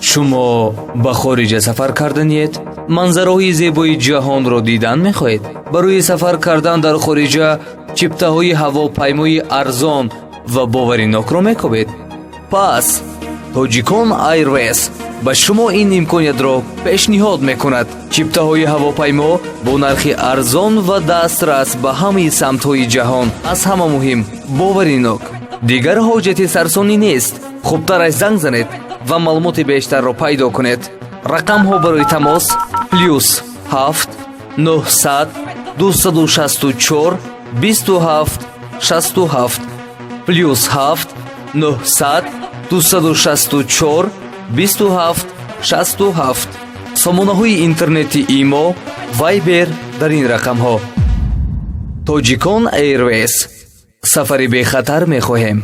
Шумо ба хориҷа сафар карданиед, манзараҳои зебои ҷаҳонро дидан мехоҳед? Барои сафар кардан дар хориҷа чиптаҳои ҳавопаймои арзон ва боваринокро мекобед? Пас Тоҷикон Airways ба шумо ин имкониятро пешниҳод мекунад. Чиптаҳои ҳавопаймо бо нархи арзон ва дастрас ба ҳамаи самтҳои ҷаҳон, аз ҳама муҳим, боваринок. Дигар ҳоҷати сарсонӣ нест. Хубтараш занг занед ва маълумоти бештарро пайдо кунед. Рақамҳо барои тамос: +7 900 264 27 67, +7 900 264 27 67. Сомонаҳои интернети Имо, Вайбер дар ин рақамҳо. Тоҷикон Airways, сафари бехатар мехоҳем.